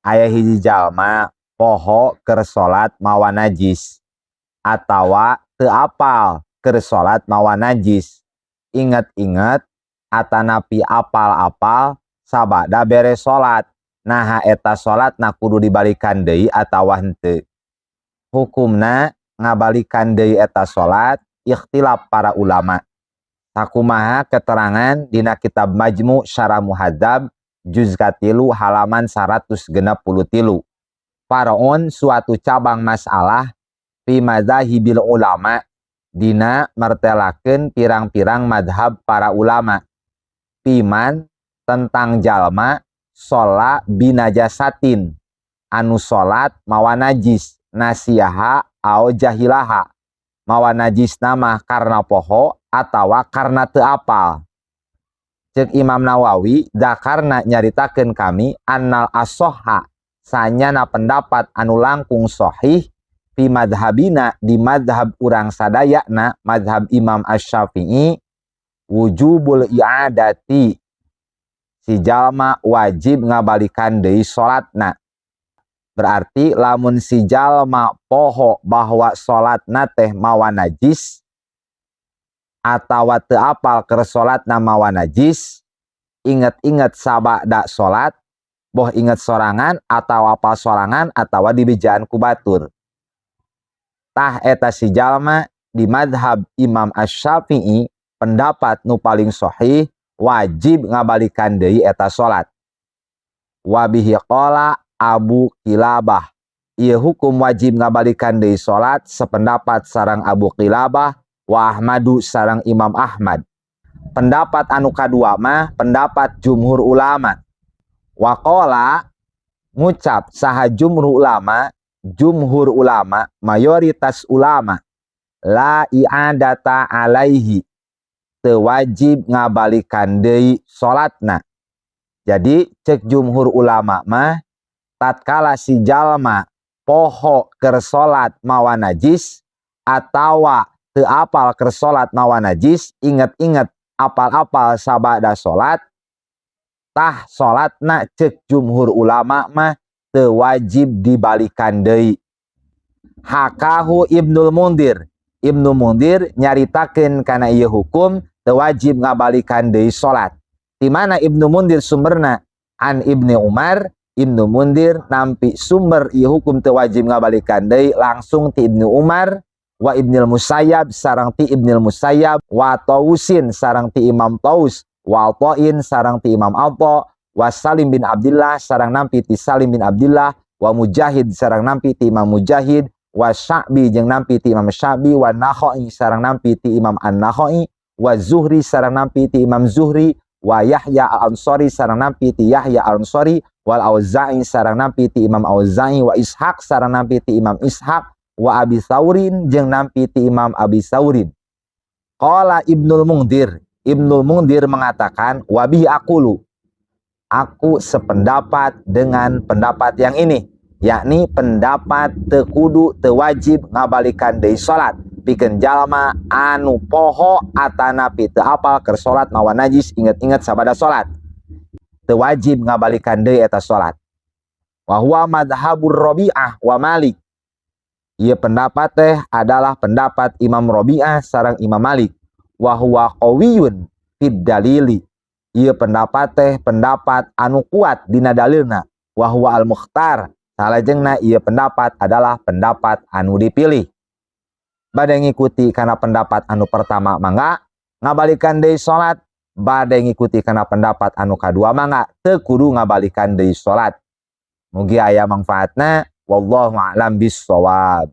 Aya hiji jalma poho keur salat mawa najis atawa teu apal keur salat mawa najis, inget-inget atanapi apal-apal sabada beres salat. Naha eta salatna kudu dibalikan deui atawa henteu? Hukumna ngabalikan deui eta salat ikhtilaf para ulama, sakumaha keterangan dina kitab Majmu Syarah Muhadzab juz 3 halaman 163. Far'un, suatu cabang masalah, fi madzahibil ulama, dina mertelakeun pirang-pirang madhab para ulama, fiman, tentang jalma, sholla binajasatin, anu salat mawa najis, nasiyaha au jahilaha, mawa najis nama karena poho atawa karena teu apal. Cek Imam Nawawi, dzakarna, nyaritakeun kami, annal ashohha, sanyana pendapat anu langkung sahih, fi madhabina, di madhab urang sadayana, madhab Imam Asy-Syafi'i, wujubul i'adati, si jalma wajib ngabalikan deui salatna. Berarti lamun si jalma poho bahwa salatna teh mawa najis atawa teu apal keur salatna mawa najis, inget-inget sabada salat, boh inget sorangan atau apal sorangan atawa dibejaan ku batur, tah eta si jalma di madhab Imam Asy-Syafi'i, pendapat nu paling sahih, wajib ngabalikan deui eta salat. Wabihi qala Abu Qilabah, ieu hukum wajib ngabalikan deui salat sependapat sareng Abu Qilabah, wa Ahmadu, sareng Imam Ahmad. Pendapat anu kadua mah pendapat jumhur ulama. Waqala, ngucap saha jumhur ulama, jumhur ulama, mayoritas ulama, la i'adata alaihi, teu wajib ngabalikan deui salatna. Jadi cek jumhur ulama mah, tatkala si jalma poho keur salat mawa najis atawa teu apal keur salat mawa najis, inget-inget, apal-apal sabada salat, tah salatna cek jumhur ulama mah teu wajib dibalikan deui. Hakahu Ibnul Mundir, Ibnu Mundir nyaritakeun kana ieu hukum teu wajib ngabalikan deui salat. Di mana Ibnu Mundir sumberna? An Ibni Umar. Ibnu Mundir nampi sumber ieu hukum teu wajib ngabalikan deui langsung ti Ibnu Umar, wa Ibnul Musayyab, sareng ti Ibnul Musayyab, wa Tausin, sareng ti Imam Taus, wa Athain, sareng ti Imam Atha, wa Salim bin Abdullah, sareng nampi ti Salim bin Abdullah, wa Mujahid, sareng nampi ti Imam Mujahid, wa Sya'bi, jeung nampi ti Imam Sya'bi, wa Nakhai, sareng nampi ti Imam An-Nakhai, wa Zuhri, sareng nampi ti Imam Zuhri, wa Yahya Al-Ansari, sareng nampi ti Yahya Al-Ansari, wal Auza'i, sareng nampi ti Imam Auza'i, wa Ishaq, sareng nampi ti Imam Ishaq, wa Abi Saurin, jeung nampi ti Imam Abi Saurin. Qala Ibnul Mundir, Ibnul Mundir mengatakan, wabihi aqulu, aku sependapat dengan pendapat yang ini, yakni pendapat teu kudu, teu wajib ngabalikan deui salat pikeun jalma anu poho atanapi teu apal keur salat mawa najis, inget-inget sabada salat, teu wajib ngabalikan deui eta salat. Wa huwa madhabur Rabi'ah wa Malik, ieu pendapat teh adalah pendapat Imam Rabi'ah sareng Imam Malik. Wa huwa qawiyun fid dalili, ieu pendapat teh pendapat anu kuat dina dalilna. Wa huwa al mukhtar, salajengna ieu pendapat adalah pendapat anu dipilih. Bade ngikuti kana pendapat anu pertama, mangga, ngabalikan deui salat. Bade ngikuti kana pendapat anu kadua, mangga, teu kudu ngabalikan deui salat. Mugi aya manfaatna. Wallahu a'lam bissawab.